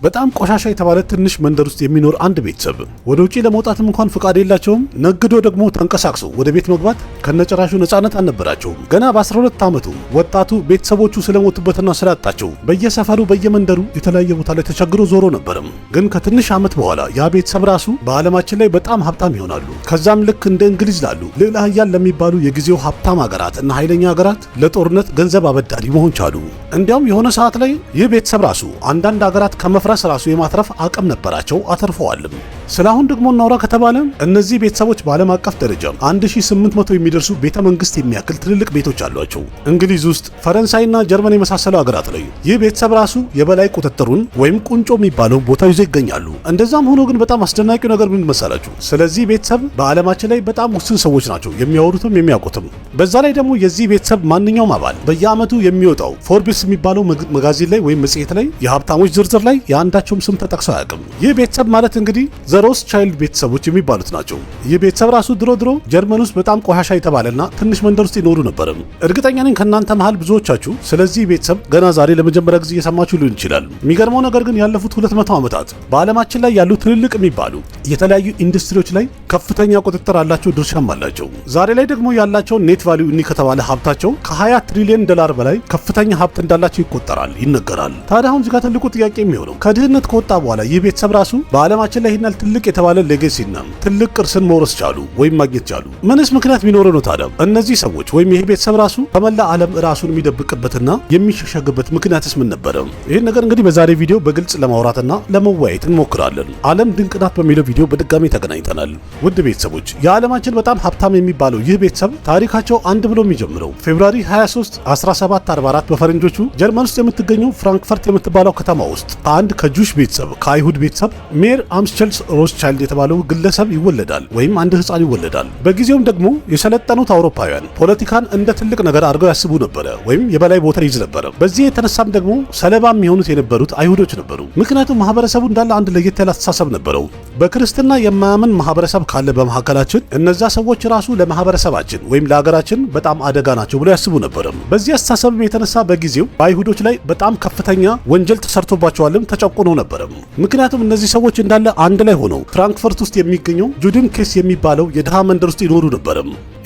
በጣም ቆሻሻ የተባለ ትንሽ መንደር ውስጥ የሚኖር አንድ ቤተሰብ ወደ ውጪ ለመውጣትም እንኳን ፍቃድ የላቸውም። ነግዶ ደግሞ ተንቀሳቅሶ ወደ ቤት መግባት ከነጭራሹ ነፃነት አልነበራቸውም። ገና በ12 ዓመቱ ወጣቱ ቤተሰቦቹ ስለሞቱበትና ስላጣቸው በየሰፈሩ በየመንደሩ የተለያየ ቦታ ላይ ተቸግሮ ዞሮ ነበርም። ግን ከትንሽ ዓመት በኋላ ያ ቤተሰብ ራሱ በዓለማችን ላይ በጣም ሀብታም ይሆናሉ። ከዛም ልክ እንደ እንግሊዝ ላሉ ልዕለ ኃያል ለሚባሉ የጊዜው ሀብታም ሀገራት እና ኃይለኛ ሀገራት ለጦርነት ገንዘብ አበዳሪ መሆን ቻሉ። እንዲያውም የሆነ ሰዓት ላይ ይህ ቤተሰብ ራሱ አንዳንድ ሀገራት ከመፍረስ ራሱ የማትረፍ አቅም ነበራቸው፣ አተርፈዋልም። ስለ አሁን ደግሞ እናውራ ከተባለ እነዚህ ቤተሰቦች በዓለም አቀፍ ደረጃ 1800 የሚደርሱ ቤተ መንግስት የሚያክል ትልልቅ ቤቶች አሏቸው። እንግሊዝ ውስጥ፣ ፈረንሳይና ጀርመን የመሳሰሉ ሀገራት ላይ ይህ ቤተሰብ ራሱ የበላይ ቁጥጥሩን ወይም ቁንጮ የሚባለው ቦታ ይዘው ይገኛሉ። እንደዛም ሆኖ ግን በጣም አስደናቂው ነገር ምን መሰላችሁ? ስለዚህ ቤተሰብ በዓለማችን ላይ በጣም ውስን ሰዎች ናቸው የሚያወሩትም የሚያውቁትም። በዛ ላይ ደግሞ የዚህ ቤተሰብ ማንኛውም አባል በየዓመቱ የሚወጣው Forbes የሚባለው magazine ላይ ወይም መጽሔት ላይ የሀብታሞች ዝርዝር ላይ የአንዳቸውም ስም ተጠቅሶ አያውቅም። ይህ ቤተሰብ ማለት እንግዲህ the Rothschild ቤተሰቦች የሚባሉት ናቸው። ይህ ቤተሰብ ራሱ ድሮ ድሮ ጀርመን ውስጥ በጣም ቆሻሻ የተባለና ትንሽ መንደር ውስጥ ይኖሩ ነበርም። እርግጠኛ ነኝ ከእናንተ መሃል ብዙዎቻችሁ ስለዚህ ቤተሰብ ገና ዛሬ ለመጀመሪያ ጊዜ እየሰማችሁ ሊሆን ይችላል። የሚገርመው ነገር ግን ያለፉት 200 ዓመታት በዓለማችን ላይ ያሉ ትልልቅ የሚባሉ የተለያዩ ኢንዱስትሪዎች ላይ ከፍተኛ ቁጥጥር አላቸው፣ ድርሻም አላቸው። ዛሬ ላይ ደግሞ ያላቸው net value እኒ ከተባለ ሀብታቸው ከ20 ትሪሊዮን ዶላር በላይ ከፍተኛ ሀብት እንዳላቸው ይቆጠራል፣ ይነገራል። ታዲያ አሁን እዚህ ጋር ትልቁ ጥያቄ የሚሆነው ከድህነት ከወጣ በኋላ ይህ ቤተሰብ ራሱ በዓለማችን ላይ ይህን ያህል ትልቅ የተባለ legacy ና ትልቅ ቅርስን መውረስ ቻሉ ወይም ማግኘት ቻሉ? ምንስ ምክንያት ቢኖረው ነው ታዲያ እነዚህ ሰዎች ወይም ይህ ቤተሰብ ራሱ ከመላ ዓለም ራሱን የሚደብቅበትና የሚሸሸግበት ምክንያትስ ምን ነበረ? ይህን ነገር እንግዲህ በዛሬ ቪዲዮ በግልጽ ለማውራትና ለመወያየት እንሞክራለን። ዓለም ድንቅ ናት በሚለው ቪዲዮ በድጋሚ ተገናኝተናል። ውድ ቤተሰቦች፣ የዓለማችን በጣም ሀብታም የሚባለው ይህ ቤተሰብ ታሪካቸው አንድ ብሎ የሚጀምረው February 23 1744 በፈረንጆቹ ጀርመን ውስጥ የምትገኘው ፍራንክፈርት የምትባለው ከተማ ውስጥ ከአንድ ከ Jewish ቤተሰብ፣ ከአይሁድ ቤተሰብ ሜር አምስቸል ሮስቻይልድ የተባለው ግለሰብ ይወለዳል ወይም አንድ ህፃን ይወለዳል። በጊዜውም ደግሞ የሰለጠኑት አውሮፓውያን ፖለቲካን እንደ ትልቅ ነገር አድርገው ያስቡ ነበረ ወይም የበላይ ቦታ ይይዝ ነበረ። በዚህ የተነሳም ደግሞ ሰለባ የሚሆኑት የነበሩት አይሁዶች ነበሩ። ምክንያቱም ማህበረሰቡ እንዳለ አንድ ለየት ያለ አስተሳሰብ ነበረው። በክርስትና የማያምን ማህበረሰብ ካለ በመካከላችን እነዛ ሰዎች ራሱ ለማህበረሰባችን ወይም ለሀገራችን በጣም አደጋ ናቸው ብሎ ያስቡ ነበረ። በዚህ አስተሳሰብም የተነሳ በጊዜው በአይሁዶች ላይ በጣም ከፍተኛ ወንጀል ተሰርቶባቸዋልም፣ ተጨቁነው ነበረ። ምክንያቱም እነዚህ ሰዎች እንዳለ አንድ ላይ ሆነው ፍራንክፈርት ውስጥ የሚገኘው ጁድን ኬስ የሚባለው የድሃ መንደር ውስጥ ይኖሩ ነበረ።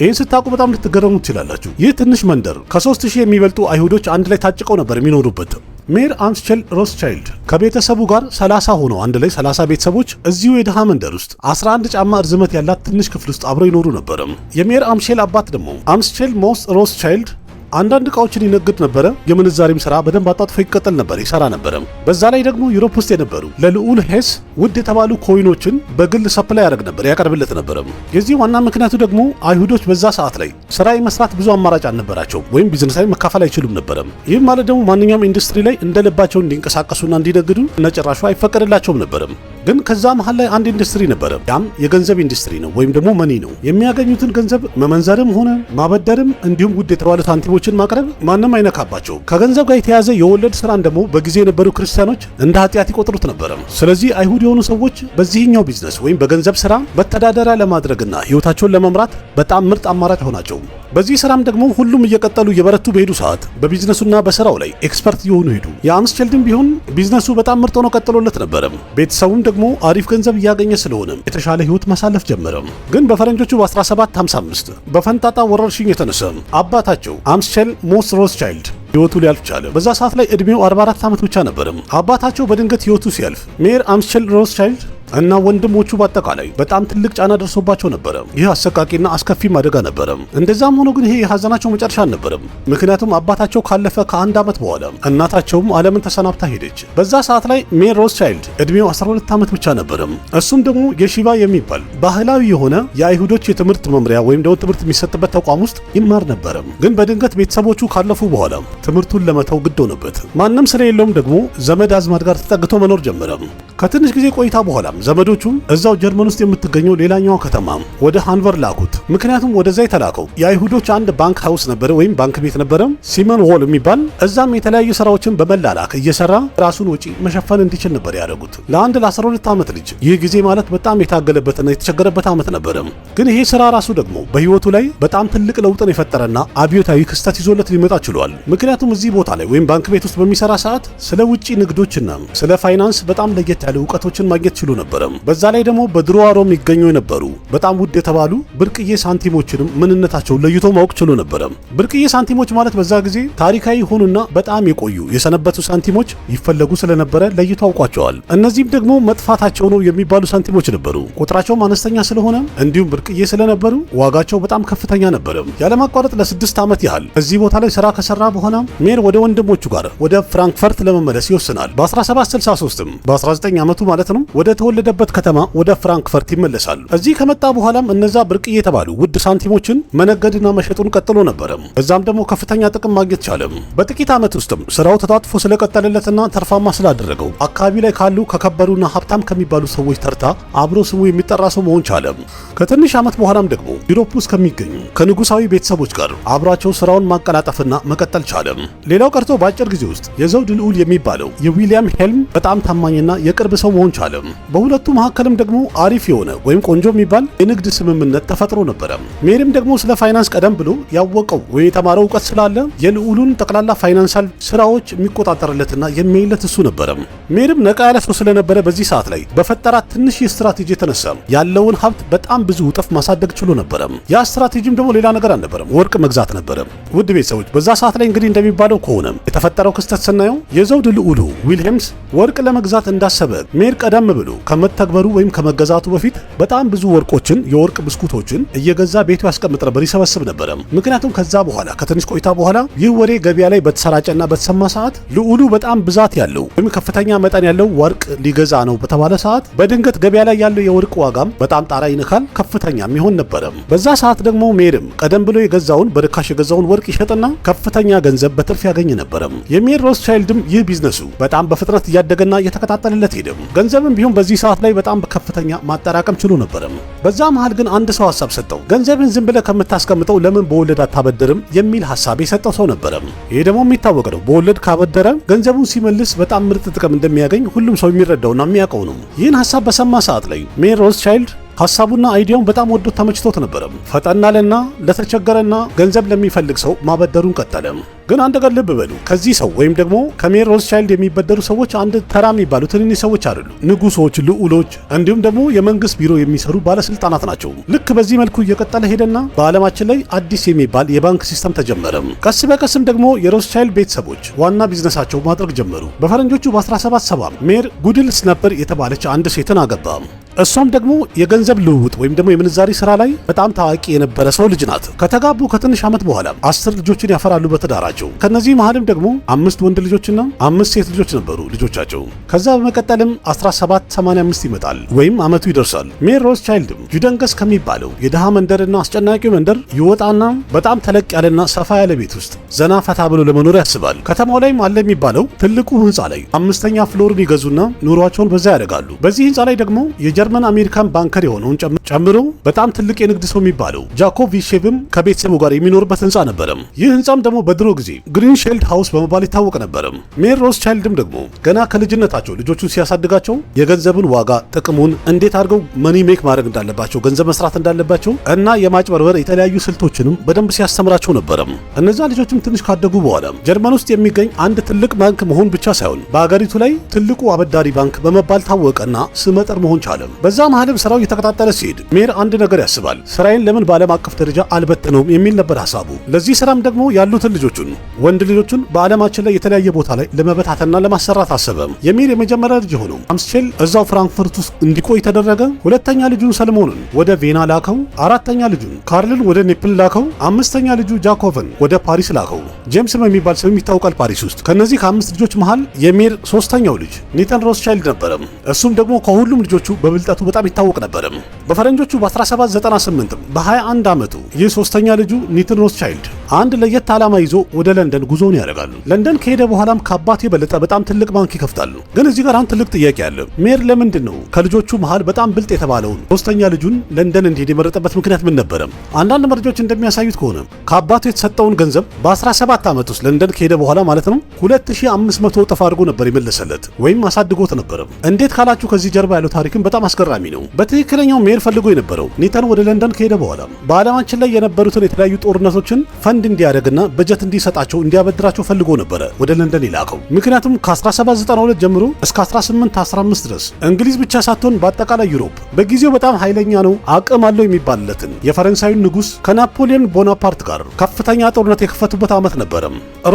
ይህን ስታውቁ በጣም ልትገረሙ ትችላላችሁ። ይህ ትንሽ መንደር ከ3000 የሚበልጡ አይሁዶች አንድ ላይ ታጭቀው ነበር የሚኖሩበት። ሜር አምስቸል ሮስቻይልድ ከቤተሰቡ ጋር 30 ሆነው አንድ ላይ 30 ቤተሰቦች እዚሁ የድሃ መንደር ውስጥ 11 ጫማ እርዝመት ያላት ትንሽ ክፍል ውስጥ አብረው ይኖሩ ነበር። የሜር አምሼል አባት ደግሞ አምስቼል ሞስ ሮስቻይልድ አንዳንድ እቃዎችን ይነግድ ነበረ። የምንዛሬም ስራ በደንብ አጣጥፎ ይቀጥል ነበር፣ ይሰራ ነበረ። በዛ ላይ ደግሞ Europe ውስጥ የነበሩ ለልዑል ሄስ ውድ የተባሉ coin ኦችን በግል supply ያደርግ ነበር፣ ያቀርብለት ነበረ። የዚህ ዋና ምክንያቱ ደግሞ አይሁዶች በዛ ሰዓት ላይ ስራ የመስራት ብዙ አማራጭ አልነበራቸውም፣ ወይም ቢዝነስ ላይ መካፈል አይችሉም ነበረ። ይህም ማለት ደግሞ ማንኛውም ኢንዱስትሪ ላይ እንደ ልባቸው እንዲንቀሳቀሱና እንዲነግዱ ነጭራሹ አይፈቀድላቸውም ነበረ። ግን ከዛ መሀል ላይ አንድ ኢንዱስትሪ ነበረ። ያም የገንዘብ ኢንዱስትሪ ነው፣ ወይም ደግሞ money ነው። የሚያገኙትን ገንዘብ መመንዘርም ሆነ ማበደርም እንዲሁም ውድ የተባሉ ሳንቲሞችን ማቅረብ ማንም አይነካባቸው። ከገንዘብ ጋር የተያዘ የወለድ ስራን ደግሞ በጊዜ የነበሩ ክርስቲያኖች እንደ ኃጢአት ይቆጥሩት ነበረ። ስለዚህ አይሁድ የሆኑ ሰዎች በዚህኛው ቢዝነስ ወይም በገንዘብ ስራ መተዳደሪያ ለማድረግና ህይወታቸውን ለመምራት በጣም ምርጥ አማራጭ ሆናቸው። በዚህ ስራም ደግሞ ሁሉም እየቀጠሉ እየበረቱ በሄዱ ሰዓት በቢዝነሱና በስራው ላይ expert እየሆኑ ሄዱ። የአምስቸልድም ቢሆን ቢዝነሱ በጣም ምርጥ ሆኖ ቀጥሎለት ነበረ። ቤተሰቡም ደግሞ አሪፍ ገንዘብ እያገኘ ስለሆነ የተሻለ ህይወት ማሳለፍ ጀመረ። ግን በፈረንጆቹ በ1755 በፈንጣጣ ወረርሽኝ የተነሳ አባታቸው አምስቸል ሞስ ሮስቻይልድ ህይወቱ ሊያልፍ ቻለ። በዛ ሰዓት ላይ እድሜው 44 ዓመት ብቻ ነበርም። አባታቸው በድንገት ህይወቱ ሲያልፍ ሜር አምስቸል ሮስቻይልድ እና ወንድሞቹ በአጠቃላይ በጣም ትልቅ ጫና ደርሶባቸው ነበረ። ይህ አሰቃቂና አስከፊም አደጋ ነበረ። እንደዛም ሆኖ ግን ይሄ የሀዘናቸው መጨረሻ አልነበረም። ምክንያቱም አባታቸው ካለፈ ከአንድ ዓመት በኋላ እናታቸውም ዓለምን ተሰናብታ ሄደች። በዛ ሰዓት ላይ ሜር ሮስቻይልድ እድሜው 12 ዓመት ብቻ ነበረም። እሱም ደግሞ የሺባ የሚባል ባህላዊ የሆነ የአይሁዶች የትምህርት መምሪያ ወይም ደግሞ ትምህርት የሚሰጥበት ተቋም ውስጥ ይማር ነበረ። ግን በድንገት ቤተሰቦቹ ካለፉ በኋላ ትምህርቱን ለመተው ግድ ሆነበት። ማንም ስለሌለውም ደግሞ ዘመድ አዝማድ ጋር ተጠግቶ መኖር ጀመረ። ከትንሽ ጊዜ ቆይታ በኋላም ዘመዶቹም እዛው ጀርመን ውስጥ የምትገኘው ሌላኛዋ ከተማ ወደ ሃንቨር ላኩት። ምክንያቱም ወደዛ የተላከው የአይሁዶች አንድ bank house ነበረ ወይም ባንክ ቤት ነበረ፣ ሲመን ዎል የሚባል። እዛም የተለያዩ ስራዎችን በመላላክ እየሰራ ራሱን ወጪ መሸፈን እንዲችል ነበር ያደረጉት። ለአንድ ለ12 ዓመት ልጅ ይህ ጊዜ ማለት በጣም የታገለበትና የተቸገረበት ዓመት ነበረ። ግን ይሄ ስራ ራሱ ደግሞ በህይወቱ ላይ በጣም ትልቅ ለውጥን የፈጠረና አብዮታዊ ክስተት ይዞለት ሊመጣ ችሏል። ምክንያቱም እዚህ ቦታ ላይ ወይም ባንክ ቤት ውስጥ በሚሰራ ሰዓት ስለ ውጪ ንግዶችና ስለ ፋይናንስ በጣም ለየት ያለ እውቀቶችን ማግኘት ችሎ ነበረ። በዛ ላይ ደግሞ በድሮዋ ሮም ይገኙ የነበሩ በጣም ውድ የተባሉ ብርቅዬ ሳንቲሞችንም ምንነታቸውን ለይቶ ማወቅ ችሎ ነበረ። ብርቅዬ ሳንቲሞች ማለት በዛ ጊዜ ታሪካዊ የሆኑና በጣም የቆዩ የሰነበቱ ሳንቲሞች ይፈለጉ ስለነበረ ለይቶ አውቋቸዋል። እነዚህም ደግሞ መጥፋታቸው ነው የሚባሉ ሳንቲሞች ነበሩ። ቁጥራቸውም አነስተኛ ስለሆነ እንዲሁም ብርቅዬ ስለነበሩ ዋጋቸው በጣም ከፍተኛ ነበረ። ያለማቋረጥ ለ6 ዓመት ያህል እዚህ ቦታ ላይ ስራ ከሰራ በኋላ ሜር ወደ ወንድሞቹ ጋር ወደ ፍራንክፈርት ለመመለስ ይወስናል። በ1763 በ19 ዓመቱ ማለት ነው፣ ወደ ተወለደበት ከተማ ወደ ፍራንክፈርት ይመለሳል። እዚህ ከመጣ በኋላም እነዛ ብርቅዬ የተባሉ ውድ ሳንቲሞችን መነገድና መሸጡን ቀጥሎ ነበረ። በዛም ደግሞ ከፍተኛ ጥቅም ማግኘት ቻለም። በጥቂት ዓመት ውስጥም ስራው ተጧጥፎ ስለቀጠለለትና ተርፋማ ስላደረገው አካባቢ ላይ ካሉ ከከበሩና ሀብታም ከሚባሉ ሰዎች ተርታ አብሮ ስሙ የሚጠራ ሰው መሆን ቻለም። ከትንሽ ዓመት በኋላም ደግሞ ዩሮፕ ውስጥ ከሚገኙ ከንጉሳዊ ቤተሰቦች ጋር አብሯቸው ስራውን ማቀላጠፍና መቀጠል ቻለም። ሌላው ቀርቶ በአጭር ጊዜ ውስጥ የዘውድ ልዑል የሚባለው የዊሊያም ሄልም በጣም ታማኝና የቅርብ ሰው መሆን ቻለም። በሁለቱ መካከልም ደግሞ አሪፍ የሆነ ወይም ቆንጆ የሚባል የንግድ ስምምነት ተፈጥሮ ነበረ። ሜሪም ደግሞ ስለ ፋይናንስ ቀደም ብሎ ያወቀው ወይ የተማረው እውቀት ስላለ የልዑሉን ጠቅላላ financial ስራዎች የሚቆጣጠርለትና የሚያይለት እሱ ነበረ። ሜሪም ነቃ ያለ ሰው ስለነበረ በዚህ ሰዓት ላይ በፈጠራት ትንሽ የስትራቴጂ የተነሳ ያለውን ሀብት በጣም ብዙ እጥፍ ማሳደግ ችሎ ነበረ። ያ ስትራቴጂም ደግሞ ሌላ ነገር አልነበረም፣ ወርቅ መግዛት ነበረ። ውድ ቤተሰቦች፣ በዛ ሰዓት ላይ እንግዲህ እንደሚባለው ከሆነ የተፈጠረው ክስተት ስናየው የዘውድ ልዑሉ ዊልሄምስ ወርቅ ለመግዛት እንዳሰበ ሜር ቀደም ብሎ ከመተግበሩ ወይም ከመገዛቱ በፊት በጣም ብዙ ወርቆችን፣ የወርቅ ብስኩቶችን እየገዛ ቤቱ ያስቀምጥ ነበር፣ ይሰበስብ ነበረ። ምክንያቱም ከዛ በኋላ ከትንሽ ቆይታ በኋላ ይህ ወሬ ገበያ ላይ በተሰራጨና በተሰማ ሰዓት ልዑሉ በጣም ብዛት ያለው ወይም ከፍተኛ መጠን ያለው ወርቅ ሊገዛ ነው በተባለ ሰዓት በድንገት ገበያ ላይ ያለው የወርቅ ዋጋም በጣም ጣራ ይነካል፣ ከፍተኛ ይሆን ነበረ። በዛ ሰዓት ደግሞ ሜርም ቀደም ብሎ የገዛውን፣ በርካሽ የገዛውን ወርቅ ይሸጥና ከፍተኛ ገንዘብ በትርፍ ያገኝ ነበረ። የሜር ሮስቻይልድም ይህ ቢዝነሱ በጣም በፍጥነት እያደገና እየተቀጣጠለለት ሄደ። ገንዘብም ቢሆን በዚህ ሰዓት ላይ በጣም ከፍተኛ ማጠራቀም ችሎ ነበረ። በዛ መሃል ግን አንድ ሰው ሀሳብ ሰጠው። ገንዘብን ዝም ብለህ ከምታስቀምጠው ለምን በወለድ አታበድርም የሚል ሀሳብ የሰጠው ሰው ነበረ። ይሄ ደግሞ የሚታወቅ ነው። በወለድ ካበደረ ገንዘቡን ሲመልስ በጣም ምርጥ ጥቅም እንደሚያገኝ ሁሉም ሰው የሚረዳውና የሚያውቀው ነው። ይህን ሀሳብ በሰማ ሰዓት ላይ ሜር ሮስቻይልድ ሀሳቡና idea ውን በጣም ወዶት ተመችቶት ነበረ። ፈጠን አለና ለተቸገረና ገንዘብ ለሚፈልግ ሰው ማበደሩን ቀጠለ። ግን አንድ ነገር ልብ በሉ። ከዚህ ሰው ወይም ደግሞ ከሜር ሮስቻይልድ የሚበደሩ ሰዎች አንድ ተራ የሚባሉ ትንንሽ ሰዎች አይደሉ። ንጉሶች፣ ልዑሎች እንዲሁም ደግሞ የመንግስት ቢሮ የሚሰሩ ባለስልጣናት ናቸው። ልክ በዚህ መልኩ እየቀጠለ ሄደና በዓለማችን ላይ አዲስ የሚባል የባንክ system ተጀመረ። ቀስ በቀስም ደግሞ የሮስቻይልድ ቤተሰቦች ዋና ቢዝነሳቸው ማድረግ ጀመሩ። በፈረንጆቹ በ1770 ሜር ጉድል ስነፐር የተባለች አንድ ሴትን አገባ። እሷም ደግሞ የገንዘብ ልውውጥ ወይም ደግሞ የምንዛሪ ስራ ላይ በጣም ታዋቂ የነበረ ሰው ልጅ ናት። ከተጋቡ ከትንሽ ዓመት በኋላ 10 ልጆችን ያፈራሉ በትዳራቸው። ከነዚህ መሃልም ደግሞ አምስት ወንድ ልጆችና አምስት ሴት ልጆች ነበሩ ልጆቻቸው። ከዛ በመቀጠልም 1785 ይመጣል ወይም ዓመቱ ይደርሳል። ሜር ሮስቻይልድም ጁደንገስ ከሚባለው የድሃ መንደርና አስጨናቂው መንደር ይወጣና በጣም ተለቅ ያለና ሰፋ ያለ ቤት ውስጥ ዘና ፈታ ብሎ ለመኖር ያስባል። ከተማው ላይም አለ የሚባለው ትልቁ ህንፃ ላይ አምስተኛ floor ን ይገዙና ኑሯቸውን በዛ ያደርጋሉ። በዚህ ህንፃ ላይ ደግሞ የጀርመን አሜሪካን banker የሆነውን ጨምሮ በጣም ትልቅ የንግድ ሰው የሚባለው ጃኮብ ቪሼቭም ከቤተሰቡ ጋር የሚኖርበት ህንፃ ነበረም። ይህ ህንፃም ደግሞ በድሮ ጊዜ ግሪንሼልድ house በመባል ይታወቅ ነበረም። ሜር ሮስቻይልድም ደግሞ ገና ከልጅነታቸው ልጆቹን ሲያሳድጋቸው የገንዘብን ዋጋ፣ ጥቅሙን፣ እንዴት አድርገው money make ማድረግ እንዳለባቸው፣ ገንዘብ መስራት እንዳለባቸው እና የማጭበርበር የተለያዩ ስልቶችንም በደንብ ሲያስተምራቸው ነበረም። እነዛ ልጆችም ትንሽ ካደጉ በኋላ ጀርመን ውስጥ የሚገኝ አንድ ትልቅ ባንክ መሆን ብቻ ሳይሆን በአገሪቱ ላይ ትልቁ አበዳሪ ባንክ በመባል ታወቀና ስመጥር መሆን ቻለም። በዛ መሃልም ስራው እየተቀጣጠለ ሲሄድ ሜር አንድ ነገር ያስባል። ስራዬን ለምን በዓለም አቀፍ ደረጃ አልበትነውም የሚል ነበር ሀሳቡ። ለዚህ ስራም ደግሞ ያሉትን ልጆቹን፣ ወንድ ልጆቹን በዓለማችን ላይ የተለያየ ቦታ ላይ ለመበታተንና ለማሰራት አሰበ። የሜር የመጀመሪያ ልጅ የሆነው አምስቼል እዛው ፍራንክፈርት ውስጥ እንዲቆይ ተደረገ። ሁለተኛ ልጁን ሰለሞንን ወደ ቬና ላከው። አራተኛ ልጁን ካርልን ወደ ኔፕል ላከው። አምስተኛ ልጁ ጃኮቭን ወደ ፓሪስ ላከው። ጄምስም የሚባል ስም ይታወቃል ፓሪስ ውስጥ። ከነዚህ ከአምስት ልጆች መሃል የሜር ሶስተኛው ልጅ ኔተን ሮስቻይልድ ነበረ። እሱም ደግሞ ከሁሉም ልጆቹ በብልጠቱ በጣም ይታወቅ ነበር። በፈረንጆቹ በ1798 በ21 ዓመቱ ይህ ሶስተኛ ልጁ ኒትን ሮስቻይልድ አንድ ለየት ዓላማ ይዞ ወደ ለንደን ጉዞውን ያደርጋሉ። ለንደን ከሄደ በኋላም ከአባቱ የበለጠ በጣም ትልቅ ባንክ ይከፍታሉ። ግን እዚህ ጋር አንድ ትልቅ ጥያቄ አለ። ሜር ለምንድን ነው ከልጆቹ መሃል በጣም ብልጥ የተባለውን ሶስተኛ ልጁን ለንደን እንዲሄድ የመረጠበት ምክንያት ምን ነበረ? አንዳንድ መረጃዎች እንደሚያሳዩት ከሆነ ከአባቱ የተሰጠውን ገንዘብ በ17 ዓመት ውስጥ ለንደን ከሄደ በኋላ ማለት ነው 2500 እጥፍ አድርጎ ነበር የመለሰለት ወይም አሳድጎት ነበረ። እንዴት ካላችሁ ከዚህ ጀርባ ያለው ታሪክም በጣም አስገራሚ ነው። በትክክለኛው ሜር ፈልጎ የነበረው ኔተን ወደ ለንደን ከሄደ በኋላ በዓለማችን ላይ የነበሩትን የተለያዩ ጦርነቶችን ፈንድ እንዲያደርግና በጀት እንዲሰጣቸው፣ እንዲያበድራቸው ፈልጎ ነበረ ወደ ለንደን የላከው። ምክንያቱም ከ1792 ጀምሮ እስከ 1815 ድረስ እንግሊዝ ብቻ ሳትሆን በአጠቃላይ Europe በጊዜው በጣም ኃይለኛ ነው፣ አቅም አለው የሚባልለትን የፈረንሳዩን ንጉሥ ከናፖሊዮን ቦናፓርት ጋር ከፍተኛ ጦርነት የከፈቱበት ዓመት ነበረ።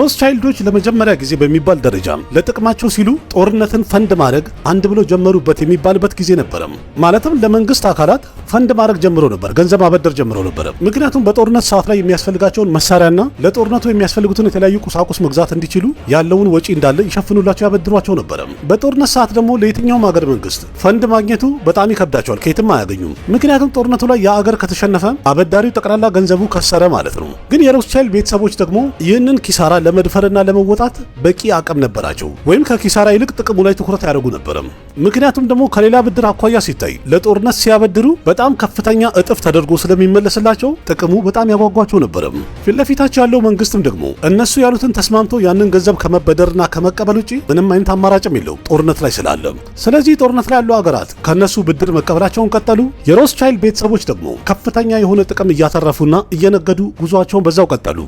ሮስቻይልዶች ለመጀመሪያ ጊዜ በሚባል ደረጃ ለጥቅማቸው ሲሉ ጦርነትን ፈንድ ማድረግ አንድ ብሎ ጀመሩበት የሚባልበት ጊዜ ነበረ። ማለትም ለመንግስት አካላት ፈንድ ማድረግ ጀምሮ ነበር፣ ገንዘብ ማበደር ጀምሮ ነበረ። ምክንያቱም በጦርነት ሰዓት ላይ የሚያስፈልጋቸውን መሳሪያና ለጦርነቱ የሚያስፈልጉትን የተለያዩ ቁሳቁስ መግዛት እንዲችሉ ያለውን ወጪ እንዳለ ይሸፍኑላቸው፣ ያበድሯቸው ነበረ። በጦርነት ሰዓት ደግሞ ለየትኛውም ሀገር መንግስት ፈንድ ማግኘቱ በጣም ይከብዳቸዋል፣ ከየትም አያገኙም። ምክንያቱም ጦርነቱ ላይ የአገር ከተሸነፈ አበዳሪው ጠቅላላ ገንዘቡ ከሰረ ማለት ነው። ግን የሮስቻይልድ ቤተሰቦች ደግሞ ይህንን ኪሳራ ለመድፈርና ለመወጣት በቂ አቅም ነበራቸው፣ ወይም ከኪሳራ ይልቅ ጥቅሙ ላይ ትኩረት ያደርጉ ነበረ። ምክንያቱም ደግሞ ከሌላ ብድር አኳያ ሲታይ ለጦርነት ሲያበድሩ በጣም ከፍተኛ እጥፍ ተደርጎ ስለሚመለስላቸው ጥቅሙ በጣም ያጓጓቸው ነበረ። ፊት ለፊታቸው ያለው መንግስትም ደግሞ እነሱ ያሉትን ተስማምቶ ያንን ገንዘብ ከመበደርና ከመቀበል ውጪ ምንም አይነት አማራጭም የለውም ጦርነት ላይ ስላለ። ስለዚህ ጦርነት ላይ ያሉ አገራት ከነሱ ብድር መቀበላቸውን ቀጠሉ። የሮስቻይልድ ቤተሰቦች ደግሞ ከፍተኛ የሆነ ጥቅም እያተረፉና እየነገዱ ጉዟቸውን በዛው ቀጠሉ።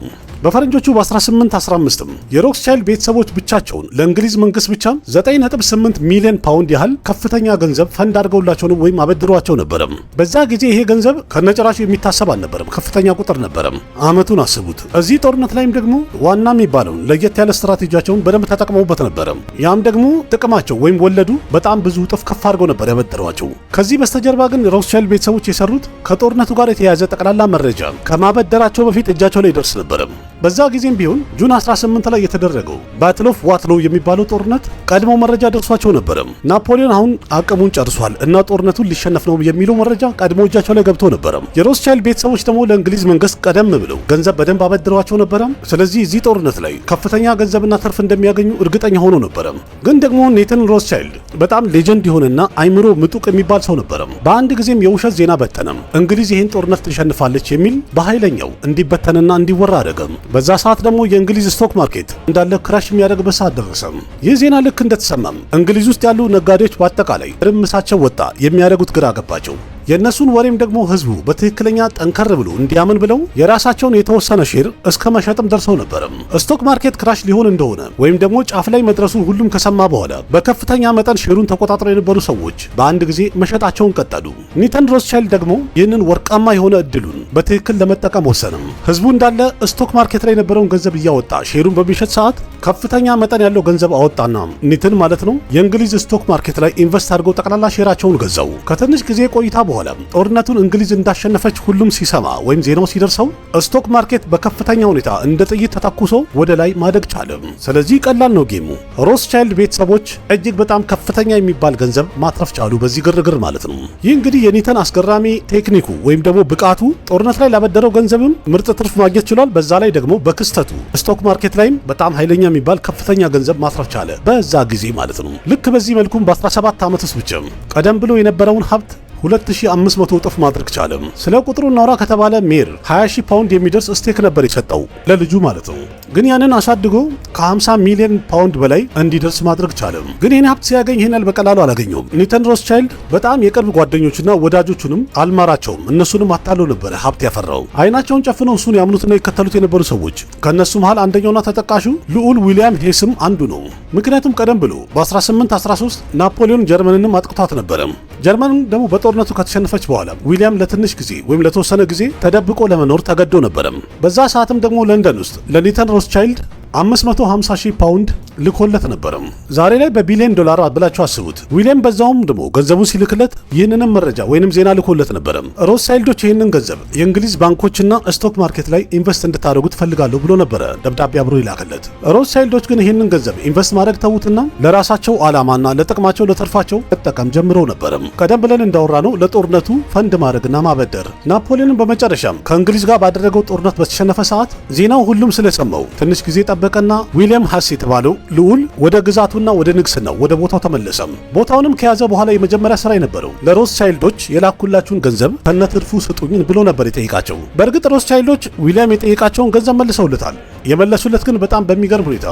በፈረንጆቹ በ1815 የሮስቻይልድ ቤተሰቦች ብቻቸውን ለእንግሊዝ መንግስት ብቻ 9.8 ሚሊዮን ፓውንድ ያህል ከፍተኛ ገንዘብ ፈንድ አድርገውላቸው ነው ወይም አበድሯቸው ነበረ። በዛ ጊዜ ይሄ ገንዘብ ከነጭራሹ የሚታሰብ አልነበረም፣ ከፍተኛ ቁጥር ነበረም። አመቱን አስቡት። እዚህ ጦርነት ላይም ደግሞ ዋና የሚባለውን ለየት ያለ ስትራቴጂያቸውን በደንብ ተጠቅመውበት ነበረ። ያም ደግሞ ጥቅማቸው ወይም ወለዱ በጣም ብዙ እጥፍ ከፍ አድርገው ነበር ያበደሯቸው። ከዚህ በስተጀርባ ግን ሮስቻይልድ ቤተሰቦች የሰሩት ከጦርነቱ ጋር የተያያዘ ጠቅላላ መረጃ ከማበደራቸው በፊት እጃቸው ላይ ይደርስ ነበረ። በዛ ጊዜም ቢሆን June 18 ላይ የተደረገው Battle of Waterloo የሚባለው ጦርነት ቀድሞ መረጃ ደርሷቸው ነበረ። ናፖሊዮን አሁን አቅሙን ጨርሷል እና ጦርነቱን ሊሸነፍ ነው የሚለው መረጃ ቀድሞ እጃቸው ላይ ገብቶ ነበረ። የሮስቻይልድ ቤተሰቦች ደግሞ ለእንግሊዝ መንግስት ቀደም ብለው ገንዘብ በደንብ አበድረዋቸው ነበረ። ስለዚህ እዚህ ጦርነት ላይ ከፍተኛ ገንዘብና ትርፍ እንደሚያገኙ እርግጠኛ ሆኖ ነበረ። ግን ደግሞ ኔተን ሮስቻይልድ በጣም legend የሆነና አይምሮ ምጡቅ የሚባል ሰው ነበረ። በአንድ ጊዜም የውሸት ዜና በተነም። እንግሊዝ ይህን ጦርነት ትሸንፋለች የሚል በኃይለኛው እንዲበተንና እንዲወራ አደረገ። በዛ ሰዓት ደግሞ የእንግሊዝ stock market እንዳለ crash የሚያደርግበት ሰዓት ደረሰም። ይህ ዜና ልክ እንደተሰማም እንግሊዝ ውስጥ ያሉ ነጋዴዎች በአጠቃላይ ርምሳቸው ወጣ፣ የሚያደርጉት ግራ ገባቸው። የእነሱን ወሬም ደግሞ ህዝቡ በትክክለኛ ጠንከር ብሎ እንዲያምን ብለው የራሳቸውን የተወሰነ share እስከ መሸጥም ደርሰው ነበረም። Stock market crash ሊሆን እንደሆነ ወይም ደግሞ ጫፍ ላይ መድረሱን ሁሉም ከሰማ በኋላ በከፍተኛ መጠን share ኡን ተቆጣጥረው የነበሩ ሰዎች በአንድ ጊዜ መሸጣቸውን ቀጠሉ። ኒተን ሮስቻይልድ ደግሞ ይህንን ወርቃማ የሆነ እድሉን በትክክል ለመጠቀም ወሰንም። ህዝቡ እንዳለ stock market ላይ የነበረውን ገንዘብ እያወጣ share ኡን በሚሸጥ ሰዓት ከፍተኛ መጠን ያለው ገንዘብ አወጣና ኒትን ማለት ነው የእንግሊዝ stock market ላይ invest አድርገው ጠቅላላ share ኣቸውን ገዛው። ከትንሽ ጊዜ ቆይታ በኋላ ጦርነቱን እንግሊዝ እንዳሸነፈች ሁሉም ሲሰማ ወይም ዜናው ሲደርሰው stock market በከፍተኛ ሁኔታ እንደ ጥይት ተተኩሶ ወደ ላይ ማደግ ቻለ። ስለዚህ ቀላል ነው game ኡ። ሮስቻይልድ ቤተሰቦች እጅግ በጣም ከፍተኛ የሚባል ገንዘብ ማትረፍ ቻሉ በዚህ ግርግር ማለት ነው። ይህ እንግዲህ የኒተን አስገራሚ ቴክኒኩ ወይም ደግሞ ብቃቱ ጦርነት ላይ ላበደረው ገንዘብም ምርጥ ትርፍ ማግኘት ችሏል። በዛ ላይ ደግሞ በክስተቱ stock market ላይም በጣም ኃይለኛ የሚባል ከፍተኛ ገንዘብ ማትረፍ ቻለ በዛ ጊዜ ማለት ነው። ልክ በዚህ መልኩም በ17 ዓመት ውስጥ ብቻ ቀደም ብሎ የነበረውን ሀብት 2500 እጥፍ ማድረግ ቻለ። ስለ ቁጥሩ እናውራ ከተባለ ሜር 20,000 ፓውንድ የሚደርስ stake ነበር የሰጠው ለልጁ ማለት ነው። ግን ያንን አሳድጎ ከ50 ሚሊዮን ፓውንድ በላይ እንዲደርስ ማድረግ ቻለ። ግን ይህን ሀብት ሲያገኝ ይህን ያህል በቀላሉ አላገኘውም። ኒተን ሮስቻይልድ በጣም የቅርብ ጓደኞቹና ወዳጆቹንም አልማራቸውም። እነሱንም አታሎ ነበረ ሀብት ያፈራው። አይናቸውን ጨፍነው እሱን ያምኑትና ይከተሉት የነበሩ ሰዎች ከእነሱ መሃል አንደኛውና ተጠቃሹ ልዑል ዊሊያም ሄስም አንዱ ነው። ምክንያቱም ቀደም ብሎ በ1813 ናፖሊዮን ጀርመንንም አጥቅቷት ነበረ። ጀርመን ደግሞ በጦርነቱ ከተሸነፈች በኋላ ዊሊያም ለትንሽ ጊዜ ወይም ለተወሰነ ጊዜ ተደብቆ ለመኖር ተገዶ ነበረ። በዛ ሰዓትም ደግሞ ለንደን ውስጥ ለኒተን ሮስቻይልድ 550 ሺህ ፓውንድ ልኮለት ነበረም። ዛሬ ላይ በቢሊዮን ዶላር ብላችሁ አስቡት። ዊሊያም በዛውም ደግሞ ገንዘቡን ሲልክለት ይህንንም መረጃ ወይንም ዜና ልኮለት ነበረም። ሮስቻይልዶች ይህንን ገንዘብ የእንግሊዝ ባንኮችና stock market ላይ invest እንድታደርጉ ትፈልጋለሁ ብሎ ነበረ ደብዳቤ አብሮ ይላክለት። ሮስቻይልዶች ግን ይህንን ገንዘብ invest ማድረግ ተዉትና ለራሳቸው ዓላማና ለጥቅማቸው ለትርፋቸው መጠቀም ጀምረው ነበረም። ቀደም ብለን እንዳወራነው ለጦርነቱ ፈንድ ማድረግና ማበደር። ናፖሊዮንን በመጨረሻም ከእንግሊዝ ጋር ባደረገው ጦርነት በተሸነፈ ሰዓት ዜናው ሁሉም ስለሰማው ትንሽ ጊዜ ጠበቀና ዊሊያም ሀስ የተባለው ልዑል ወደ ግዛቱና ወደ ንግስናው ወደ ቦታው ተመለሰም። ቦታውንም ከያዘ በኋላ የመጀመሪያ ስራ የነበረው ለሮስቻይልዶች የላኩላችሁን ገንዘብ ከነትርፉ ስጡኝ ብሎ ነበር የጠየቃቸው። በእርግጥ ሮስቻይልዶች ዊሊያም የጠየቃቸውን ገንዘብ መልሰውለታል። የመለሱለት ግን በጣም በሚገርም ሁኔታ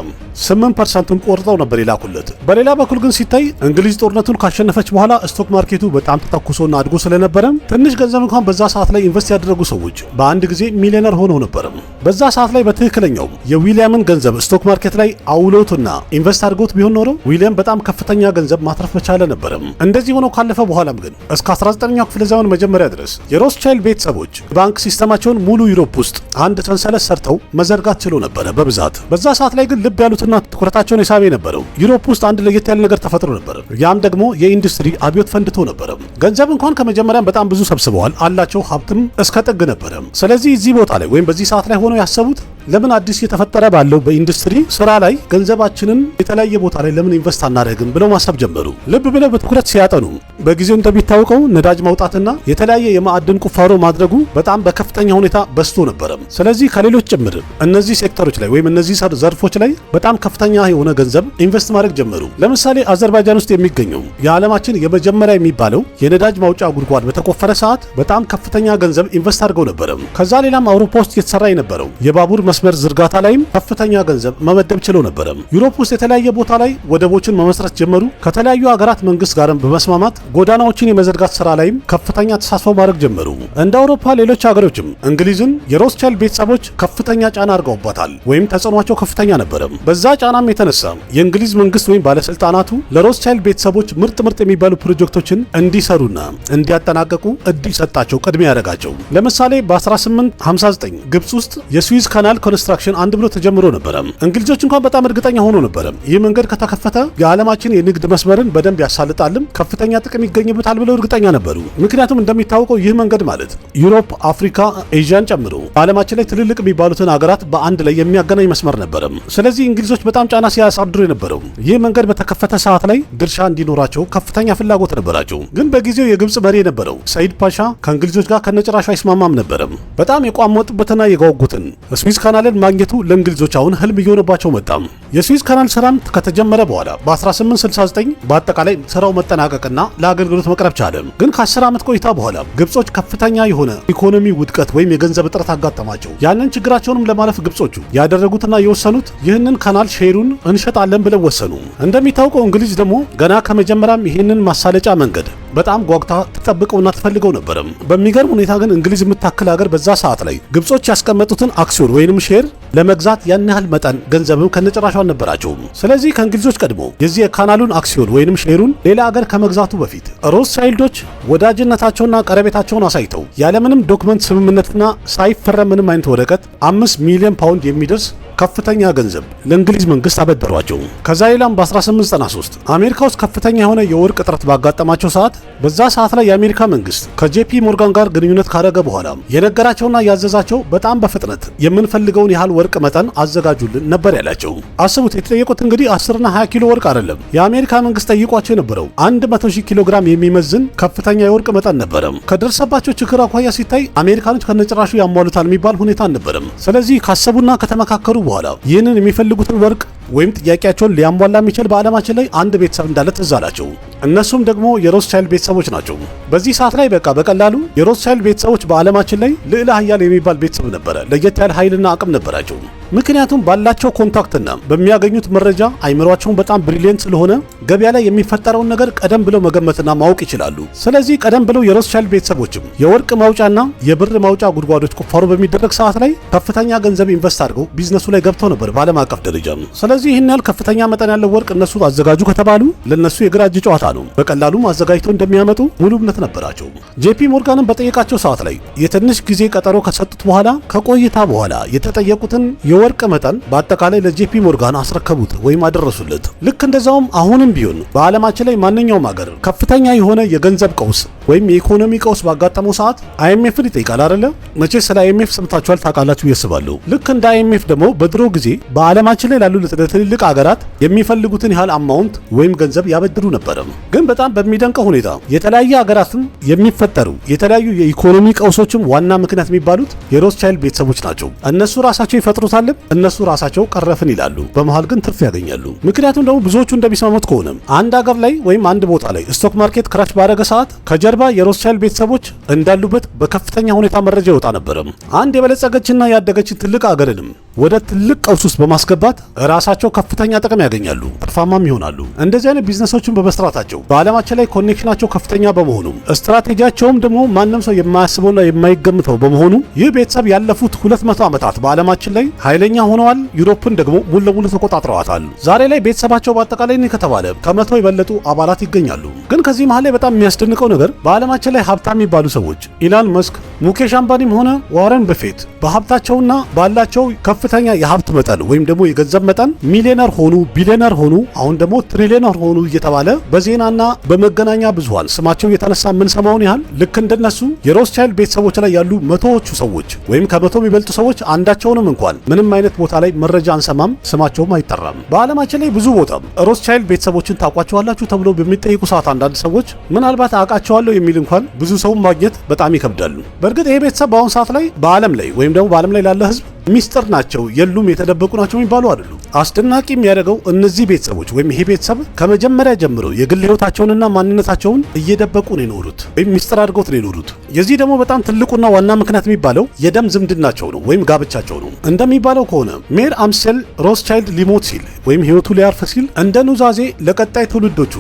8%ን ቆርጠው ነበር የላኩለት። በሌላ በኩል ግን ሲታይ እንግሊዝ ጦርነቱን ካሸነፈች በኋላ stock market ኡ በጣም ተተኩሶና አድጎ ስለነበረ ትንሽ ገንዘብ እንኳን በዛ ሰዓት ላይ invest ያደረጉ ሰዎች በአንድ ጊዜ ሚሊዮነር ሆነው ነበር። በዛ ሰዓት ላይ በትክክለኛው የዊሊያምን ገንዘብ stock market ላይ አውሎትና invest አድርጎት ቢሆን ኖሮ ዊሊያም በጣም ከፍተኛ ገንዘብ ማትረፍ በቻለ ነበር። እንደዚህ ሆኖ ካለፈ በኋላም ግን እስከ 19ኛው ክፍለ ዘመን መጀመሪያ ድረስ የሮስቻይልድ ቤተሰቦች ባንክ system ኣቸውን ሙሉ Europe ውስጥ አንድ ሰንሰለት ሰርተው መዘርጋት ችሎ ነበረ በብዛት። በዛ ሰዓት ላይ ግን ልብ ያሉትና ትኩረታቸውን የሳበ የነበረው Europe ውስጥ አንድ ለየት ያለ ነገር ተፈጥሮ ነበር። ያም ደግሞ የኢንዱስትሪ አብዮት ፈንድቶ ነበረ። ገንዘብ እንኳን ከመጀመሪያም በጣም ብዙ ሰብስበዋል አላቸው፣ ሀብትም እስከ ጥግ ነበረ። ስለዚህ እዚህ ቦታ ላይ ወይም በዚህ ሰዓት ላይ ሆነው ያሰቡት ለምን አዲስ የተፈጠረ ባለው በኢንዱስትሪ ስራ ላይ ገንዘባችንን የተለያየ ቦታ ላይ ለምን invest አናደርግም ብለው ማሰብ ጀመሩ። ልብ ብለው በትኩረት ሲያጠኑ በጊዜው እንደሚታወቀው ነዳጅ ማውጣትና የተለያየ የማዕድን ቁፋሮ ማድረጉ በጣም በከፍተኛ ሁኔታ በዝቶ ነበረ። ስለዚህ ከሌሎች ጭምር እነዚህ ሴክተሮች ላይ ወይም እነዚህ ዘርፎች ላይ በጣም ከፍተኛ የሆነ ገንዘብ invest ማድረግ ጀመሩ። ለምሳሌ አዘርባይጃን ውስጥ የሚገኘው የዓለማችን የመጀመሪያ የሚባለው የነዳጅ ማውጫ ጉድጓድ በተቆፈረ ሰዓት በጣም ከፍተኛ ገንዘብ invest አድርገው ነበረ። ከዛ ሌላም አውሮፓ ውስጥ የተሰራ የነበረው የባቡር መስመር ዝርጋታ ላይም ከፍተኛ ገንዘብ መመደብ ችለው ነበረ። Europe ውስጥ የተለያየ ቦታ ላይ ወደቦችን መመስረት ጀመሩ። ከተለያዩ ሀገራት መንግስት ጋርም በመስማማት ጎዳናዎችን የመዘርጋት ስራ ላይም ከፍተኛ ተሳትፎ ማድረግ ጀመሩ። እንደ አውሮፓ ሌሎች ሀገሮችም እንግሊዝን የሮስቻይልድ ቤተሰቦች ከፍተኛ ጫና አድርገውባታል ወይም ተጽዕኗቸው ከፍተኛ ነበረ። በዛ ጫናም የተነሳ የእንግሊዝ መንግስት ወይም ባለስልጣናቱ ለሮስቻይልድ ቤተሰቦች ምርጥ ምርጥ የሚባሉ ፕሮጀክቶችን እንዲሰሩና እንዲያጠናቀቁ እድል ሰጣቸው፣ ቅድሚያ ያደረጋቸው። ለምሳሌ በ1859 ግብጽ ውስጥ የ Suez Canal construction አንድ ብሎ ተጀምሮ ነበረ። እንግሊዞች እንኳን በጣም እርግጠኛ ሆኖ ነበረ ይህ መንገድ ከተከፈተ የዓለማችን የንግድ መስመርን በደንብ ያሳልጣልም ከፍተኛ ጥቅም ይገኝበታል ብለው እርግጠኛ ነበሩ። ምክንያቱም እንደሚታወቀው ይህ መንገድ ማለት Europe፣ አፍሪካ፣ ኤዥያን ጨምሮ በዓለማችን ላይ ትልልቅ የሚባሉትን ሀገራት በአንድ ላይ የሚያገናኝ መስመር ነበረ። ስለዚህ እንግሊዞች በጣም ጫና ሲያሳድሩ የነበረው ይህ መንገድ በተከፈተ ሰዓት ላይ ድርሻ እንዲኖራቸው ከፍተኛ ፍላጎት ነበራቸው። ግን በጊዜው የግብጽ መሪ የነበረው ሰይድ ፓሻ ከእንግሊዞች ጋር ከነጭራሹ አይስማማም ነበረ። በጣም የቋመጡበትና የጓጉትን Suez Canal ን ማግኘቱ ለእንግሊዞች አሁን ህልም እየሆነባቸው መጣ። የ Suez Canal ስራም ከተጀመረ በኋላ በ1869 በአጠቃላይ ስራው መጠናቀቅና ለአገልግሎት መቅረብ ቻለ። ግን ከ10 ዓመት ቆይታ በኋላ ግብጾች ከፍተኛ የሆነ ኢኮኖሚ ውድቀት ወይም የገንዘብ እጥረት አጋጠማቸው። ያንን ችግራቸውንም ለማለፍ ግብጾቹ ያደረጉትና የወሰኑት ይህንን canal share ኡን እንሸጣለን ብለው ወሰኑ። እንደሚታወቀው እንግሊዝ ደግሞ ገና ከመጀመሪያም ይህንን ማሳለጫ መንገድ በጣም ጓጉታ ትጠብቀውና ትፈልገው ነበር። በሚገርም ሁኔታ ግን እንግሊዝ የምታክል ሀገር በዛ ሰዓት ላይ ግብጾች ያስቀመጡትን አክሲዮን ወይንም share ለመግዛት ያን ያህል መጠን ገንዘብም ከነጭራሹ አልነበራቸውም። ስለዚህ ከእንግሊዞች ቀድሞ የዚህ የ canal ኡን አክሲዮን ወይንም share ኡን ሌላ ሀገር ከመግዛቱ በፊት ሮስቻይልዶች ወዳጅነታቸውና ቀረቤታቸውን አሳይተው ያለምንም document ስምምነትና ሳይፈረም ምንም አይነት ወረቀት 5 ሚሊዮን ፓውንድ የሚደርስ ከፍተኛ ገንዘብ ለእንግሊዝ መንግስት አበደሯቸው። ከዛ ሌላም በ1893 አሜሪካ ውስጥ ከፍተኛ የሆነ የወርቅ እጥረት ባጋጠማቸው ሰዓት በዛ ሰዓት ላይ የአሜሪካ መንግስት ከጄፒ ሞርጋን ጋር ግንኙነት ካደረገ በኋላ የነገራቸውና ያዘዛቸው በጣም በፍጥነት የምንፈልገውን ያህል ወርቅ መጠን አዘጋጁልን ነበር ያላቸው። አስቡት፣ የተጠየቁት እንግዲህ 10ና 20 ኪሎ ወርቅ አይደለም። የአሜሪካ መንግስት ጠይቋቸው የነበረው 100,000 ኪሎ ግራም የሚመዝን ከፍተኛ የወርቅ መጠን ነበረ። ከደረሰባቸው ችግር አኳያ ሲታይ አሜሪካኖች ከነጭራሹ ያሟሉታል የሚባል ሁኔታ አልነበረም። ስለዚህ ካሰቡና ከተመካከሩ በኋላ ይህንን የሚፈልጉትን ወርቅ ወይም ጥያቄያቸውን ሊያሟላ የሚችል በዓለማችን ላይ አንድ ቤተሰብ እንዳለ ትዝ አላቸው። እነሱም ደግሞ የሮስቻይልድ ቤተሰቦች ናቸው። በዚህ ሰዓት ላይ በቃ በቀላሉ የሮስቻይልድ ቤተሰቦች በዓለማችን ላይ ልዕለ ኃያል የሚባል ቤተሰብ ነበረ። ለየት ያለ ኃይልና አቅም ነበራቸው። ምክንያቱም ባላቸው contact ና በሚያገኙት መረጃ አይምሯቸውን በጣም brilliant ስለሆነ ገበያ ላይ የሚፈጠረውን ነገር ቀደም ብለው መገመትና ማወቅ ይችላሉ። ስለዚህ ቀደም ብለው የሮስቻይልድ ቤተሰቦችም የወርቅ ማውጫና የብር ማውጫ ጉድጓዶች ቁፋሮ በሚደረግ ሰዓት ላይ ከፍተኛ ገንዘብ invest አድርገው ቢዝነሱ ላይ ገብተው ነበር በዓለም አቀፍ ደረጃ። ስለዚህ ይህን ያህል ከፍተኛ መጠን ያለው ወርቅ እነሱ አዘጋጁ ከተባሉ ለነሱ የግራ እጅ ጨዋታ ነው። በቀላሉም አዘጋጅተው እንደሚያመጡ ሙሉ እምነት ነበራቸው። ጄፒ ሞርጋንን በጠየቃቸው ሰዓት ላይ የትንሽ ጊዜ ቀጠሮ ከሰጡት በኋላ፣ ከቆይታ በኋላ የተጠየቁትን የወርቅ መጠን በአጠቃላይ ለጄፒ ሞርጋን አስረከቡት ወይም አደረሱለት። ልክ እንደዛውም አሁንም ቢሆን በዓለማችን ላይ ማንኛውም ሀገር ከፍተኛ የሆነ የገንዘብ ቀውስ ወይም የኢኮኖሚ ቀውስ ባጋጠመው ሰዓት IMF ን ይጠይቃል አይደለ? መቼ ስለ IMF ሰምታችኋል፣ ታውቃላችሁ ያስባለሁ። ልክ እንደ IMF ደግሞ በድሮ ጊዜ በዓለማችን ላይ ላሉ ለትልልቅ ሀገራት የሚፈልጉትን ያህል amount ወይም ገንዘብ ያበድሩ ነበረ። ግን በጣም በሚደንቀው ሁኔታ የተለያየ ሀገራትም የሚፈጠሩ የተለያዩ የኢኮኖሚ ቀውሶችም ዋና ምክንያት የሚባሉት የሮስቻይልድ ቤተሰቦች ናቸው። እነሱ ራሳቸው ይፈጥሩታልም፣ እነሱ ራሳቸው ቀረፍን ይላሉ። በመሃል ግን ትርፍ ያገኛሉ። ምክንያቱም ደግሞ ብዙዎቹ እንደሚስማሙት ከሆነ አንድ ሀገር ላይ ወይም አንድ ቦታ ላይ stock market crash ባደረገ ሰዓት ከጀርባ የሮስቻይልድ ቤተሰቦች እንዳሉበት በከፍተኛ ሁኔታ መረጃ ይወጣ ነበረ። አንድ የበለጸገችና ያደገችን ትልቅ ሀገርንም ወደ ትልቅ ቀውስ ውስጥ በማስገባት ራሳቸው ከፍተኛ ጥቅም ያገኛሉ፣ ትርፋማም ይሆናሉ። እንደዚህ አይነት ቢዝነሶችን በመስራታቸው በዓለማችን ላይ connection ኣቸው ከፍተኛ በመሆኑ፣ ስትራቴጂያቸውም ደግሞ ማንም ሰው የማያስበውና የማይገምተው በመሆኑ ይህ ቤተሰብ ያለፉት 200 ዓመታት በዓለማችን ላይ ኃይለኛ ሆነዋል። Europe ን ደግሞ ሙሉ ለሙሉ ተቆጣጥረዋታል። ዛሬ ላይ ቤተሰባቸው በአጠቃላይ እኔ ከተባለ ከ100 የበለጡ አባላት ይገኛሉ። ግን ከዚህ መሃል ላይ በጣም የሚያስደንቀው ነገር በዓለማችን ላይ ሀብታም የሚባሉ ሰዎች ኢላን መስክ፣ ሙኬሽ አምባኒም ሆነ ዋረን በፌት በሀብታቸውና ባላቸው ከፍተኛ የሀብት መጠን ወይም ደግሞ የገንዘብ መጠን ሚሊዮነር ሆኑ፣ ቢሊዮነር ሆኑ፣ አሁን ደግሞ trillionaire ሆኑ እየተባለ በዜናና በመገናኛ ብዙሃን ስማቸው የተነሳ የምንሰማውን ያህል ልክ እንደነሱ የሮስቻይልድ ቤተሰቦች ላይ ያሉ መቶዎቹ ሰዎች ወይም ከ100 የሚበልጡ ሰዎች አንዳቸውንም እንኳን ምንም አይነት ቦታ ላይ መረጃ አንሰማም፣ ስማቸውም አይጠራም። በዓለማችን ላይ ብዙ ቦታ ሮስቻይልድ ቤተሰቦችን ታውቋቸዋላችሁ ተብሎ በሚጠይቁ ሰዓት አንዳንድ ሰዎች ምናልባት አውቃቸዋለሁ የሚል እንኳን ብዙ ሰው ማግኘት በጣም ይከብዳሉ። በእርግጥ ይሄ ቤተሰብ በአሁኑ ሰዓት ላይ በዓለም ላይ ወይም ደግሞ በዓለም ላይ ላለ ሕዝብ ሚስጥር ናቸው፣ የሉም፣ የተደበቁ ናቸው የሚባሉ አይደሉም። አስደናቂ የሚያደርገው እነዚህ ቤተሰቦች ወይም ይሄ ቤተሰብ ከመጀመሪያ ጀምሮ የግል ሕይወታቸውንና ማንነታቸውን እየደበቁ ነው የኖሩት ወይም ሚስጥር አድርገውት ነው የኖሩት። የዚህ ደግሞ በጣም ትልቁና ዋና ምክንያት የሚባለው የደም ዝምድናቸው ነው ወይም ጋብቻቸው ነው። እንደሚባለው ከሆነ ሜር አምሴል ሮስቻይልድ ሊሞት ሲል ወይም ሕይወቱ ሊያርፍ ሲል እንደ ኑዛዜ ለቀጣይ ትውልዶቹ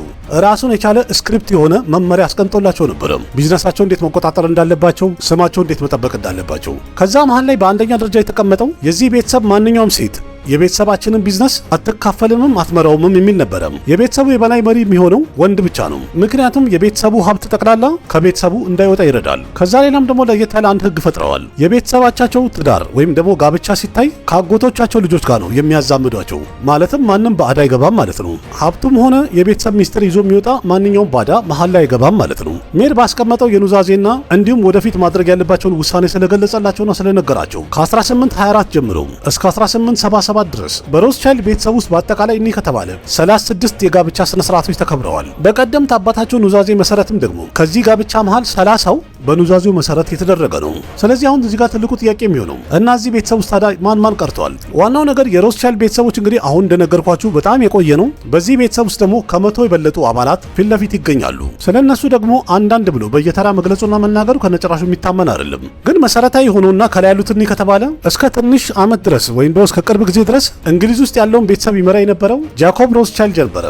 ራሱን የቻለ script የሆነ መመሪያ አስቀምጦላቸው ነበረ። ቢዝነሳቸው እንዴት መቆጣጠር እንዳለባቸው፣ ስማቸው እንዴት መጠበቅ እንዳለባቸው። ከዛ መሃል ላይ በአንደኛ ደረጃ የተቀመጠው የዚህ ቤተሰብ ማንኛውም ሴት የቤተሰባችንን ቢዝነስ አትካፈልምም አትመራውምም የሚል ነበረ። የቤተሰቡ የበላይ መሪ የሚሆነው ወንድ ብቻ ነው። ምክንያቱም የቤተሰቡ ሀብት ጠቅላላ ከቤተሰቡ እንዳይወጣ ይረዳል። ከዛ ሌላም ደግሞ ለየት ያለ አንድ ህግ ፈጥረዋል። የቤተሰባቻቸው ትዳር ወይም ደግሞ ጋብቻ ሲታይ ከአጎቶቻቸው ልጆች ጋር ነው የሚያዛምዷቸው። ማለትም ማንም ባዕድ አይገባም ማለት ነው። ሀብቱም ሆነ የቤተሰብ ሚስጥር ይዞ የሚወጣ ማንኛውም ባዳ መሀል ላይ አይገባም ማለት ነው። ሜር ባስቀመጠው የኑዛዜና እንዲሁም ወደፊት ማድረግ ያለባቸውን ውሳኔ ስለገለጸላቸውና ስለነገራቸው ከ1824 ጀምሮ እስከ 1877 ድረስ በሮስቻይልድ ቤተሰብ ውስጥ በአጠቃላይ እኒህ ከተባለ 36 የጋብቻ ስነ ስርዓቶች ተከብረዋል። በቀደምት አባታቸው ኑዛዜ መሰረትም ደግሞ ከዚህ ጋብቻ መሃል 30ው በኑዛዜው መሰረት የተደረገ ነው። ስለዚህ አሁን እዚህ ጋር ትልቁ ጥያቄ የሚሆነው እና እዚህ ቤተሰብ ውስጥ ታዲያ ማን ማን ቀርተዋል? ዋናው ነገር የሮስቻይልድ ቤተሰቦች እንግዲህ አሁን እንደነገርኳችሁ በጣም የቆየ ነው። በዚህ ቤተሰብ ውስጥ ደግሞ ከ100 የበለጡ አባላት ፊት ለፊት ይገኛሉ። ስለነሱ ደግሞ አንዳንድ ብሎ በየተራ መግለጹና መናገሩ ከነጭራሹ የሚታመን አይደለም። ግን መሰረታዊ የሆነውና ከላይ ያሉት እኒህ ከተባለ እስከ ትንሽ ዓመት ድረስ ወይም ደግሞ እስከ ቅርብ ጊዜ ድረስ እንግሊዝ ውስጥ ያለውን ቤተሰብ ይመራ የነበረው ጃኮብ ሮስቻይልድ ነበረ።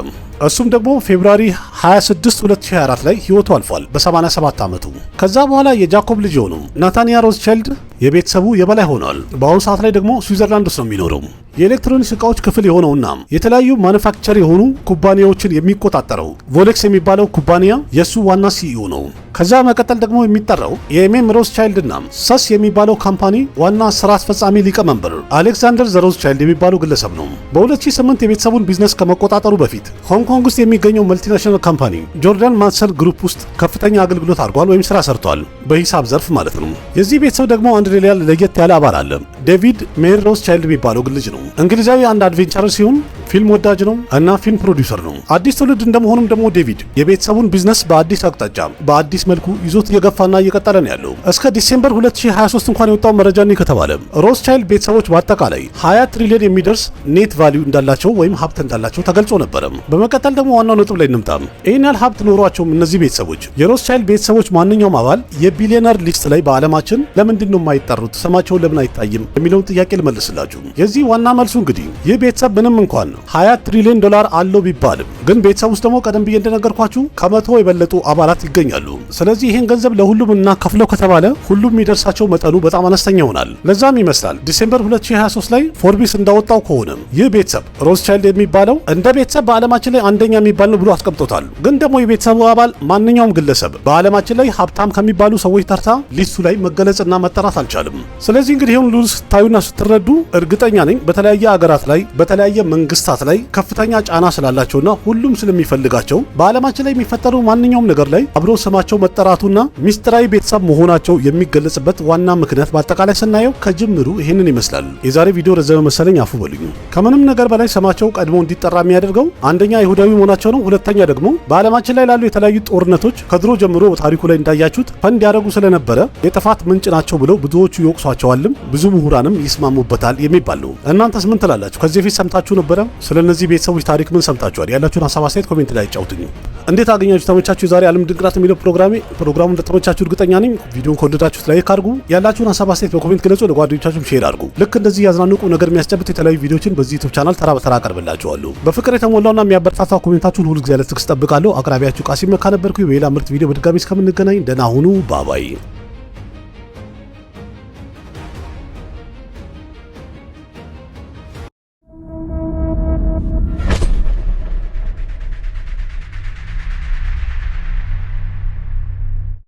እሱም ደግሞ February 26 2024 ላይ ህይወቱ አልፏል በ87 ዓመቱ። ከዛ በኋላ የጃኮብ ልጅ የሆነው ናታንያ ሮስቻይልድ የቤተሰቡ የበላይ ሆኗል። በአሁኑ ሰዓት ላይ ደግሞ ስዊዘርላንድ ውስጥ ነው የሚኖረው። የኤሌክትሮኒክስ እቃዎች ክፍል የሆነውና የተለያዩ manufacture የሆኑ ኩባንያዎችን የሚቆጣጠረው ቮሌክስ የሚባለው ኩባንያ የእሱ ዋና CEO ነው። ከዛ መቀጠል ደግሞ የሚጠራው የኤምኤም ሮስቻይልድ እና ሰስ የሚባለው company ዋና ስራ አስፈጻሚ ሊቀመንበር አሌክዛንደር ዘሮስቻይልድ የሚባለው ግለሰብ ነው። በ2008 የቤተሰቡን ቢዝነስ ከመቆጣጠሩ በፊት ሆንግ ኮንግ ውስጥ የሚገኘው multinational company ጆርዳን ማንሰል ግሩፕ ውስጥ ከፍተኛ አገልግሎት አድርጓል ወይም ስራ ሰርቷል፣ በሂሳብ ዘርፍ ማለት ነው። የዚህ ቤተሰብ ደግሞ አንድ ሌላ ለየት ያለ አባል አለ። ዴቪድ ሜር ሮስቻይልድ የሚባለው ልጅ ነው። እንግሊዛዊ አንድ adventurer ሲሆን ፊልም ወዳጅ ነው እና ፊልም ፕሮዲውሰር ነው። አዲስ ትውልድ እንደመሆኑም ደግሞ ዴቪድ የቤተሰቡን ቢዝነስ በአዲስ አቅጣጫ በአዲስ መልኩ ይዞት እየገፋና እየቀጠለ ነው ያለው። እስከ December 2023 እንኳን የወጣው መረጃ ነው ከተባለ ሮስቻይልድ ቤተሰቦች በአጠቃላይ 20 ትሪሊዮን የሚደርስ net value እንዳላቸው ወይም ሀብት እንዳላቸው ተገልጾ ነበረ። በመቀጠል ደግሞ ዋናው ነጥብ ላይ እንምጣ። ይህን ያህል ሀብት ኖሯቸውም እነዚህ ቤተሰቦች የሮስቻይልድ ቤተሰቦች ማንኛውም አባል የ billionaire list ላይ በዓለማችን ለምንድን ነው የማይጠሩት? ስማቸውን ለምን አይታይም? የሚለውን ጥያቄ ልመልስላችሁ። የዚህ ዋና መልሱ እንግዲህ ይህ ቤተሰብ ምንም እንኳን 20 ትሪሊዮን ዶላር አለው ቢባልም ግን ቤተሰብ ውስጥ ደግሞ ቀደም ብዬ እንደነገርኳችሁ ከ100 የበለጡ አባላት ይገኛሉ። ስለዚህ ይህን ገንዘብ ለሁሉም እናካፍለው ከተባለ ሁሉም የሚደርሳቸው መጠኑ በጣም አነስተኛ ይሆናል። ለዛም ይመስላል December 2023 ላይ ፎርቢስ እንዳወጣው ከሆነ ይህ ቤተሰብ ሮዝቻይልድ የሚባለው እንደ ቤተሰብ በዓለማችን ላይ አንደኛ የሚባል ነው ብሎ አስቀምጦታል። ግን ደግሞ የቤተሰቡ አባል ማንኛውም ግለሰብ በዓለማችን ላይ ሀብታም ከሚባሉ ሰዎች ተርታ list ኡ ላይ መገለጽና መጠራት አልቻልም። ስለዚህ እንግዲህ ይህን ሁሉ ስታዩና ስትረዱ እርግጠኛ ነኝ በተለያየ አገራት ላይ፣ በተለያየ መንግስታት ላይ ከፍተኛ ጫና ስላላቸውና ሁሉም ስለሚፈልጋቸው በዓለማችን ላይ የሚፈጠሩ ማንኛውም ነገር ላይ አብሮ ስማቸው መጠራቱና ሚስጥራዊ ቤተሰብ መሆናቸው የሚገለጽበት ዋና ምክንያት በአጠቃላይ ስናየው ከጅምሩ ይህንን ይመስላል። የዛሬ ቪዲዮ ረዘመ መሰለኝ፣ አፉ በሉኝ። ከምንም ነገር በላይ ስማቸው ቀድሞ እንዲጠራ የሚያደርገው አንደኛ ይሁዳዊ መሆናቸው ነው። ሁለተኛ ደግሞ በዓለማችን ላይ ላሉ የተለያዩ ጦርነቶች ከድሮ ጀምሮ ታሪኩ ላይ እንዳያችሁት ፈንድ ያደረጉ ስለነበረ የጥፋት ምንጭ ናቸው ብለው ብዙዎቹ ይወቅሷቸዋልም፣ ብዙ ምሁራንም ይስማሙበታል የሚባል ነው። እናንተስ ምን ትላላችሁ? ከዚህ በፊት ሰምታችሁ ነበረ? ስለ እነዚህ ቤተሰቦች ታሪክ ምን ሰምታችኋል? ያላችሁን ሀሳብ አስተያየት comment ላይ አጫውቱኝ። እንዴት አገኛችሁ? ተመቻችሁ? የዛሬ ዓለም ድንቅ ናት የሚለው ፕሮግራሜ ፕሮግራሙ እንደተመቻችሁ እርግጠኛ ነኝ። ቪዲዮን ከወደዳችሁት like አድርጉ። ያላችሁን ሀሳብ አስተያየት በ comment ግለጹ። ለጓደኞቻችሁም share አድርጉ። ልክ እንደዚህ ያዝናኑ ቁም ነገር የሚያስጨብጥ የተለያዩ ቪዲዮችን በዚህ YouTube channel ተራ በተራ አቀርብላችኋለሁ። በፍቅር የተሞላውና የሚያበረታታው comment ኣችሁን ሁሉ ጊዜ ያለ ትዕግስት እጠብቃለሁ። አቅራቢያችሁ ቃሲም መካ ነበርኩ። በሌላ ምርጥ ቪዲዮ በድጋሚ እስከምንገናኝ ደህና ሁኑ። Bye bye።